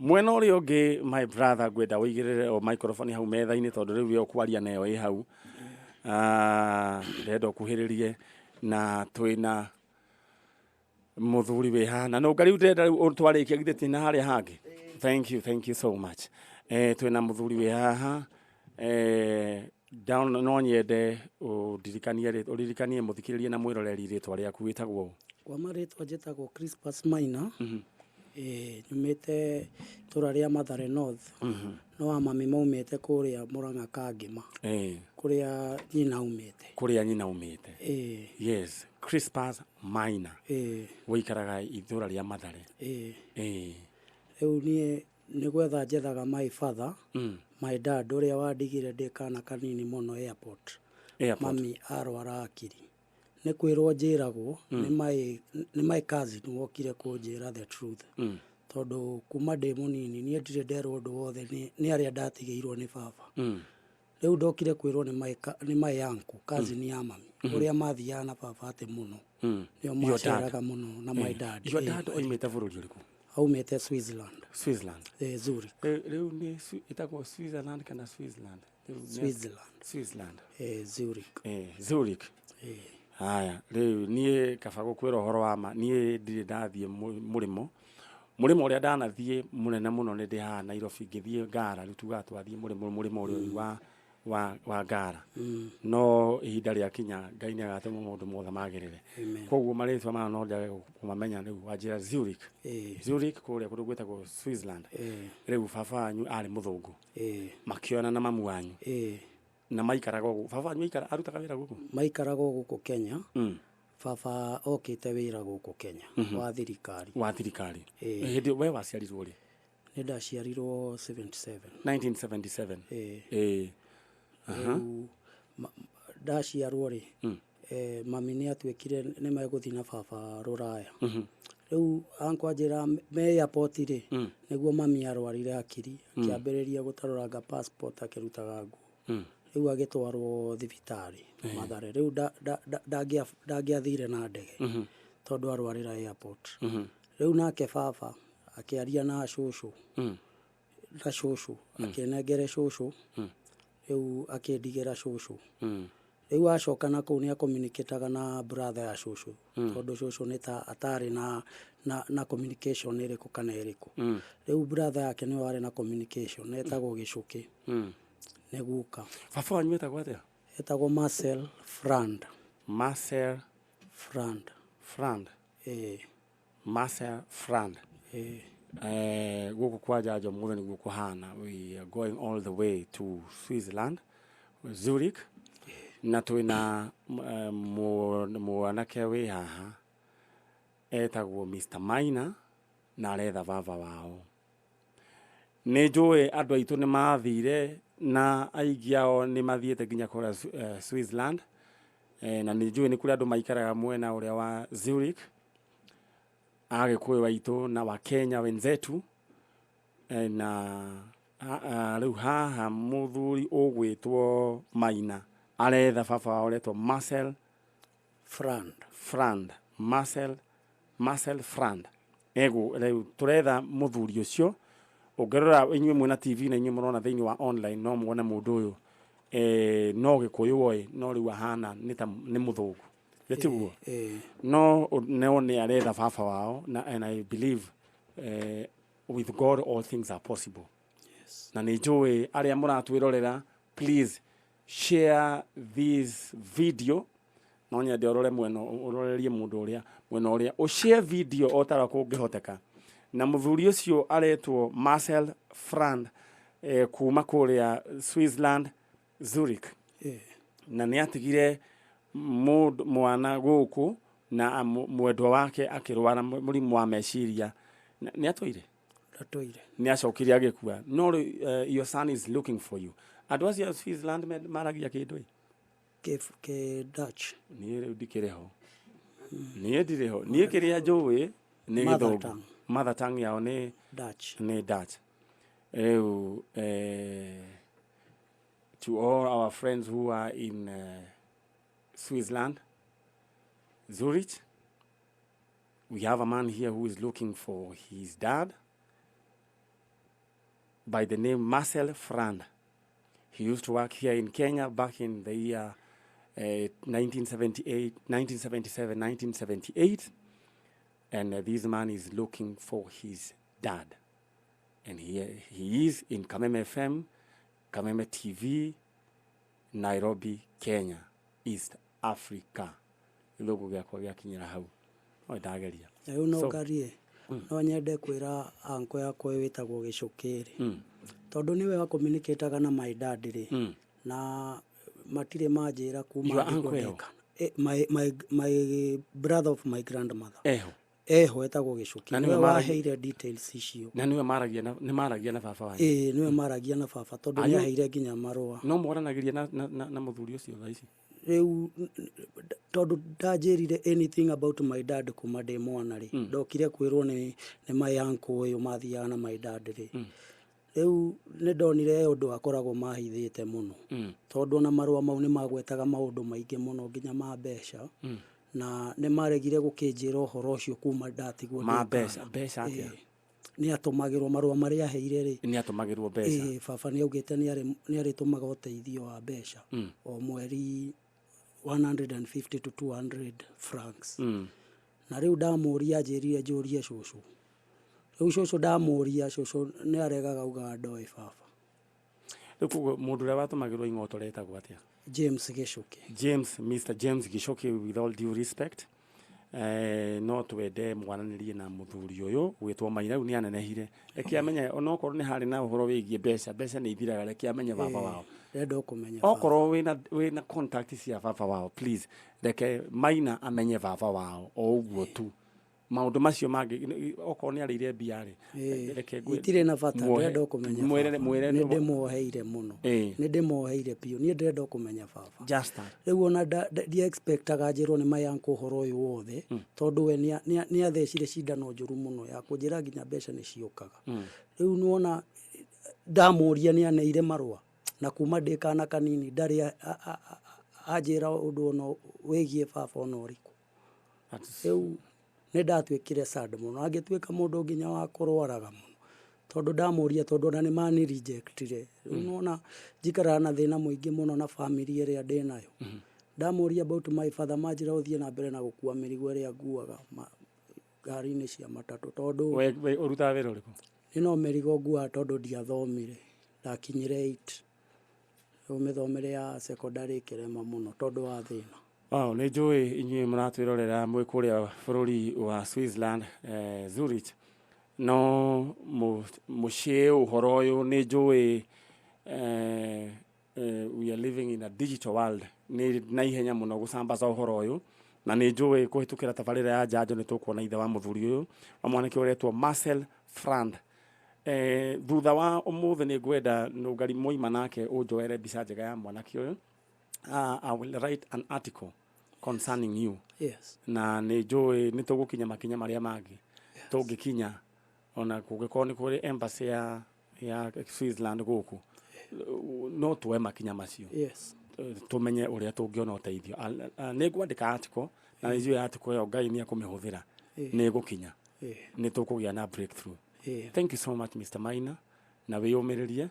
Mwena ũrĩa ũngĩ, my brother, ngwenda ũigĩrĩre o microphone hau metha-inĩ, tondũ rĩu ĩyo kwaria nayo ĩ hau. Ah, ndĩrenda ũkuhĩrĩrie na twĩna mũthuri wĩ haha na nũnga rĩu ndĩrenda rĩu twarĩkia githĩ ti na harĩa hangĩ. Thank you, thank you so much. Twĩna mũthuri wĩ haha down. No nyende ũndirikanie ũririkanie mũthikĩrĩria na mwĩroreri rĩtwa rĩaku, wĩtagwo ũ? Kwa marĩtwa njĩtagwo Crispus Maina. Nyumĩte itũra rĩa Mathare North, no a mami maumĩte kũrĩa Mũrang'a Kangĩma, kũrĩa nyina aumĩte. Kũrĩa nyina umĩte. Yes, Crispus Maina. Ũikaraga itũra rĩa Mathare. Rĩu niĩ nĩ gwetha njethaga my father, my dad, ũrĩa wandigire ndĩ kana kanini mũno airport. Airport. Mami arwara akiri. Nĩ kwĩrwo njĩragwo nĩ my cousin wokire kũnjĩra the truth, tondũ kuma ndĩ mũnini niĩ ndirĩ nderwo ũndũ wothe nĩ arĩa ndatigĩirwo nĩ baba. Rĩu ndokire kwĩrwo nĩ my uncle, cousin ya mami, ũrĩa mathiaga na baba atĩ mũno, nĩo Your dad. maceraga mũno na my dad. Your dad oimĩte bũrũri ũrĩkũ? Aumĩte Switzerland. Switzerland. Zurich. Rĩu nĩ ĩtagwo Switzerland kana Switzerland? Rĩu Switzerland. Switzerland. Zurich. Zurich. Haya, rĩu niĩ kaba gũkwĩra ũhoro wa ma, niĩ ndirĩ ndathiĩ mũrĩmo. Mũrĩmo ũrĩa ndanathiĩ mũnene mũno nĩ ndĩ haha Nairobi, ngĩthiĩ Ngara. Rĩu tugaga twathiĩ mũrĩmo, mũrĩmo ũrĩa wa Ngara. No ihinda rĩakinya Ngai nĩ agatũma maũndũ mothe magĩrĩre. Amen. Koguo marĩtwa maya no njage kũmamenya. Rĩu wanjĩra Zurich. Zurich, kũrĩa kũndũ gwĩtagwo Switzerland. Rĩu baba wanyu arĩ mũthũngũ? Makĩona na mamu wanyu? Na maikaraga ũguo, baba wanyu aikara arutaga wĩra gũkũ? Maikaraga o gũkũ Kenya. Baba okĩte wĩra gũkũ Kenya wa thirikari. Wa thirikari. Ĩĩ. Hĩndĩ we waciarirwo rĩ? Nĩ ndaciarirwo 77. 1977. Ĩĩ. Ĩĩ. Rĩu ndaciarwo rĩ, mami nĩ atuĩkire nĩ megũthiĩ na baba rũraya. Rĩu uncle anjĩra me airport rĩ, nĩguo mami arwarire hakiri, akĩambĩrĩria gũtarũranga passport akĩrutaga nguo. Rĩu agĩtwarwo thibitarĩ Mathare. Rĩu ndangĩathire na ndege tondũ arwarĩra airport. Rĩu nake baba akĩaria na cũcũ, na cũcũ akĩnengere cũcũ, rĩu akĩndigĩra cũcũ. Rĩu acoka na kũu nĩ acommunicataga na brother ya cũcũ, tondũ cũcũ nĩ ta atarĩ na communication ĩrĩkũ kana ĩrĩkũ. Rĩu brother yake nĩwe warĩ na communication, etagwo Gĩcũkĩ. Nĩ guka. Baba wanyu etagwo atĩa? Etagwo Marcel Frand. Marcel Frand. Frand. Ĩĩ. Marcel Frand. Ĩĩ. Gũkũ kwa Njanjo mũthĩ nĩguo kũhana. We are going all the way to Switzerland, Zurich, na twĩna mwanake wĩ haha etagwo Mr Maina na aretha baba wao. Nĩ njũĩ andũ aitũ nĩ mathire na aingĩ ao nĩ mathiĩte nginya kũrĩa Switzerland, na nĩ njũĩ nĩ kũrĩ andũ maikaraga mwena ũrĩa wa Zurich, Agĩkũyũ aitũ na Wakenya wenzetu. Na rĩu haha mũthuri ũgwĩtwo Maina aretha baba wao ũretwo Marcel Frand. Frand. Marcel Frand egu. Rĩu tũretha mũthuri ũcio. Ũngĩrora inyuĩ mwĩna TV na inyuĩ mũrona thĩinĩ wa online, no muone mũndũ ũyũ, no Gĩkũyũ oĩ, no rĩu ahana nĩ ta nĩ mũthũngũ, gĩtiguo? Ĩĩ. No nĩ aretha baba wao na and I believe with God all things are possible. Na nĩ njũĩ arĩa mũratwĩrorera, please share this video. No nyende ũrore mwena, ũrorerie mũndũ ũrĩa mwena ũrĩa ũshare video o tara kũngĩhoteka. Na mũthuri ũcio aretwo Marcel Frand, kuma kũrĩa Switzerland, Zurich. Na nĩ atigire mũndũ mwana gũkũ na mwendwa wake akĩrwara mũrimũ wa meciria. Nĩ atũire? Ndatũire. Nĩ acokire agĩkua, no rĩu your son is looking for you. Andũ acio a Switzerland maragia kĩndũ ĩ? Kĩ Dutch. Niĩ rĩu ndikĩrĩ ho, niĩ ndirĩ ho. Niĩ kĩrĩa njũĩ nĩ Mother Gĩthũngũ. Tongue. Mother tongue yao nĩ Dutch. Nĩ Dutch. Rĩu to all our friends who are in Switzerland, Zurich, we have a man here who is looking for his dad. by the name Marcel Frand. He used to work here in Kenya back in the year 1978, 1977, 1978. And this man is looking for his dad. And he is in Kameme FM, Kameme TV, Nairobi, Kenya, East Africa. Gĩthũngũ gĩakwa gĩakinyĩra hau. No ndageria. Rĩu no ngarie no nyende kwĩra uncle yakwa ũyũ wĩtagwo Gĩcũkĩ rĩ, tondũ nĩwe wa communicataga na my dad rĩ, na matirĩ manjĩra kuma Your ndigwo uncle eho? ndekana. My brother of my grandmother. Eho. Eho, etagwo Gĩcũkĩ. Na nĩwe nĩwe waheire details icio. Na nĩwe maragia na nĩ maragia na baba wanyu? Ĩĩ, nĩwe maragia na baba tondũ Are nĩ aheire nginya marũa. No mwaranagĩria na mũthuri ũcio thaa ici? Rĩu tondũ ndanjĩrire anything about my dad kuma ndĩ mwana rĩ, ndokire kwĩrwo nĩ my uncle ũyũ mathiaga na my dad rĩ. Rĩu nĩ ndonire he ũndũ akoragwo mahithĩte mũno, tondũ ona marũa mau nĩ magwetaga maũndũ maingĩ mũno nginya ma mbeca, na nĩ maregire gũkĩnjĩra ũhoro ũcio kuma ndatigwo Ma ndĩ mbeca? kaana. Mbeca atĩa? Ĩĩ. Nĩ atũmagĩrwo marũa marĩa aheire rĩ. Nĩ atũmagĩrwo mbeca? Ĩĩ, baba nĩ augĩte nĩ arĩtũmaga ũteithio wa mbeca o mweri, 150 to 200 francs. Na rĩu ndamũria anjĩrire njũrie cũcũ. Rĩu cũcũ ndamũria, cũcũ nĩ aregaga, augaga ndoĩ baba. Rĩu koguo mũndũ ũrĩa watũmagĩrwo ing'oto retagwo atĩa? James Gĩcũkĩ. James, Mr James Gichoki, with all due respect, no twende mwaranĩrie na mũthuri ũyũ gwĩtwo Maina. Rĩu nĩ anenehire, reke amenye onokorwo nĩ harĩ na ũhoro wĩgiĩ mbeca. Mbeca nĩ ithiraga, reke amenye baba wao. Ndĩrenda o kũmenya baba. Okorwo wĩna contact cia baba wao, please reke Maina amenye baba wao o ũguo tu. Maũndũ macio mangĩ, okorwo nĩ arĩire mbia rĩ, reke Itirĩ na bata. Ndĩrenda o kũmenya mwĩre baba. Mwĩre Nĩ ndĩmuoheire mũno. Nĩ ndĩmuoheire biũ. Niĩ ndĩrenda o kũmenya baba. Just that. Rĩu ona ndiexpectaga njĩrwo nĩ my uncle ũhoro ũyũ wothe, tondũ we nĩ athecire cindano njũru mũno ya kũnjĩra nginya mbeca nĩ ciũkaga. Rĩu nĩwona ndamũria nĩ aneire marũa, na kuma ndĩ kana kanini ndarĩ anjĩra ũndũ ona wĩgiĩ baba ona ũrĩkũ. Rĩu nĩ ndatuĩkire sad mũno, angĩtuĩka mũndũ nginya wa kũrwaraga mũno, tondũ ndamũria, tondũ ona nĩ mani rejectire. Rĩu nĩwona njikaraga na thĩna mũingĩ mũno na family ĩrĩa ndĩnayo. Ndamũria about my father, manjĩra ũthiĩ na mbere na gũkua mĩrigo ĩrĩa nguaga ngari-inĩ cia matatũ, tondũ We ũrutaga wĩra ũrĩkũ? Nĩ no mĩrigo nguaga, tondũ ndiathomire, ndakinyire 8. Rĩu mĩthomere ya secondary ĩkĩrema mũno tondũ wa thĩna. Wow, nĩ njũĩ inyuĩ mũratwĩrorera mwĩ kũrĩa bũrũri wa Switzerland, Zurich, no mũshare ũhoro ũyũ. Nĩ njũĩ we are living in a digital world, nĩ na ihenya mũno gũcambaca ũhoro ũyũ, na nĩ njũĩ kũhĩtũkĩra tabarĩra ya njanjo nĩ tũkuona ithe wa mũthuri ũyũ wa mwanake ũretwo Marcel Frand. Thutha wa ũmũthĩ nĩ ngwenda nũngari mwaima nake ũnjoere mbica njega ya mwanake ũyũ. I will write an article concerning you. Na nĩ njũĩ nĩ tũgũkinya makinya marĩa mangĩ tũngĩkinya, ona kũngĩkorwo nĩ kũrĩ embassy ya Switzerland gũkũ, no tuoe makinya macio tũmenye ũrĩa tũngĩona ũteithio. Nĩ ngwandĩka article, na nĩ njũĩ article ĩyo Ngai nĩ ekũmĩhũthĩra, nĩ ĩgũkinya, nĩ tũkũgĩa na breakthrough. Thank you so much, Mr Maina, na wĩyũmĩrĩrie,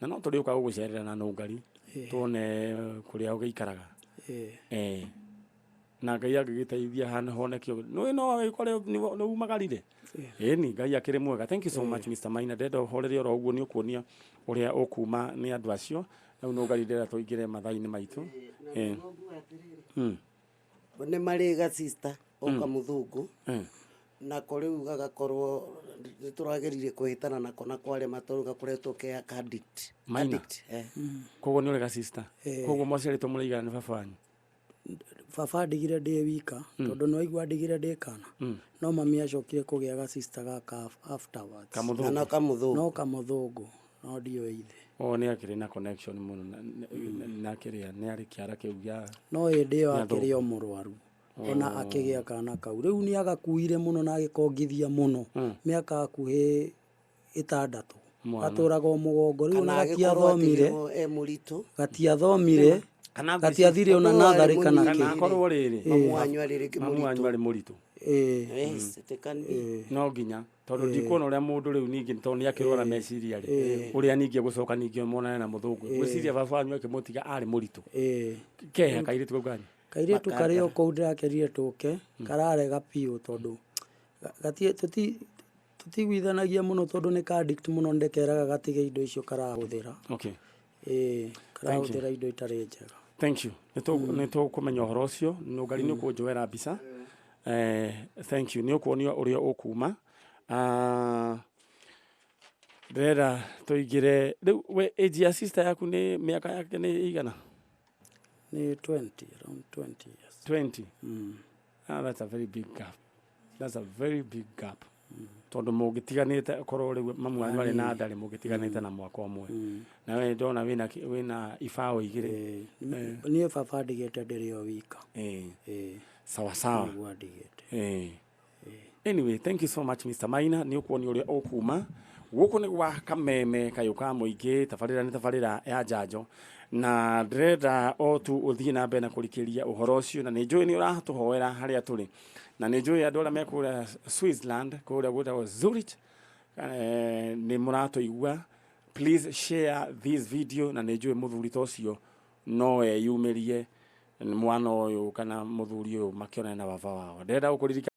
na no tũrĩũka gũgũcerera na nũngari tuone kũrĩa ũgĩikaraga. Na Ngai angĩgĩteithia hana honeke nĩ no wĩkore nĩ umagarire. Ĩni Ngai akĩrĩ mwega. Thank you so much, Mr Maina. Ndenda ũhorere oro ũguo, nĩ ũkuonia ũrĩa ũkuma nĩ andũ acio. Rĩu nũngari ndĩrenda tũingĩre mathaa-inĩ maitũ. Nĩ marĩ ga sister o kamũthũngũ nako. Rĩu gagakorwo nĩ tũrageririe kũhĩtana nako na kwarema, tondũ gakoretwo ke ka addict. Maina. Addict, eh. Koguo nĩ ũrĩ ga sister? Koguo mwaciarĩtwo mũrĩigana nĩ baba wanyu? Baba ndigire ndĩ wika, tondũ nĩ waigua ndigire ndĩ kana, no mami acokire kũgĩa ga sister gaka afterwards. Na Kamũthũngũ? no kamũthũngũ. No kamũthũngũ, no ndiũĩ ithe. O nĩ akĩrĩ na connection mũno na kĩrĩa nĩ arĩ kĩara kĩu gĩa No hĩndĩ ĩyo Nĩ akĩrĩ o mũrwaru ona akĩgĩa kana kau. Rĩu nĩ agakuire mũno na agĩkongithia mũno mĩaka hakuhĩ 6. Mwana. Gatũraga o mũgongo rĩu, ona Kana agĩkorwo gatiathomire. atigirwo e mũritũ. Gatiathomire. Kana Gatiathire ona Tondũ arĩ natharĩ kana mũnini. kĩ. Kana akorwo rĩrĩ Mamu wanyu arĩ rĩngĩ mamu wanyu mũritũ. arĩ mũritũ. Ĩĩ. Yes, it can be. No nginya, tondũ ndikuona ũrĩa mũndũ rĩu ningĩ, tondũ nĩ akĩrwara meciria rĩ, ũrĩa ningĩ gũcoka ningĩ monane na mũthũngũ. Ngwĩciria baba wanyu akĩmũtiga arĩ mũritũ. Keha kairĩtu kau kanyu? Kairĩtu karĩ o kũu, ndĩrakerire tũke, kararega biũ tondũ gatie tũtiguithanagia mũno, tondũ nĩ ka addict mũno. Ndĩkeraga gatige indo icio karahũthĩra. Ĩĩ, karahũthĩra indo itarĩ njega. Thank you. Nĩ tũkũmenya ũhoro ũcio. Nũngari nĩ ũkũnjoera mbica. Thank you. Nĩ ũkuonio ũrĩa ũkuma. Ah, ndĩrenda tũingĩre rĩu. We, age ya sister yaku nĩ mĩaka yake nĩ igana? Nĩ 20, around 20 years. 20. Ah, that's a very big gap. That's a very big gap, tondũ mũngĩtiganĩte korwo rĩu mamu wanyu arĩ na ndarĩ, mũngĩtiganĩte na mwaka ũmwe, na we ndona wĩna ibaũ 2. Ĩĩ. Niĩ baba ndigĩte ndĩrĩ o wika. Ĩĩ. Sawa sawa. Nĩguo andigĩte. Anyway, thank you so much, Mr. Maina. Nĩ ũkuonio ũrĩa ũkuma. Gũkũ nĩ gwa Kameme kayũ ka mũingĩ. Tabarĩra nĩ tabarĩra ya njanjo, na ndĩrenda o tu ũthiĩ na mbere na kũrikĩria ũhoro ũcio, na nĩ njũĩ nĩ ũratũhoera harĩa tũrĩ, na nĩ njũĩ andũ arĩa me kũrĩa Switzerland, kũrĩa gwĩtagwo Zurich, nĩ mũratũigua. Please share this video, na nĩ njũĩ mũthuri ta ũcio no eyumĩrie, mwana ũyũ kana mũthuri ũyũ makĩonane na baba wao. Ndĩrenda gũkũririkana.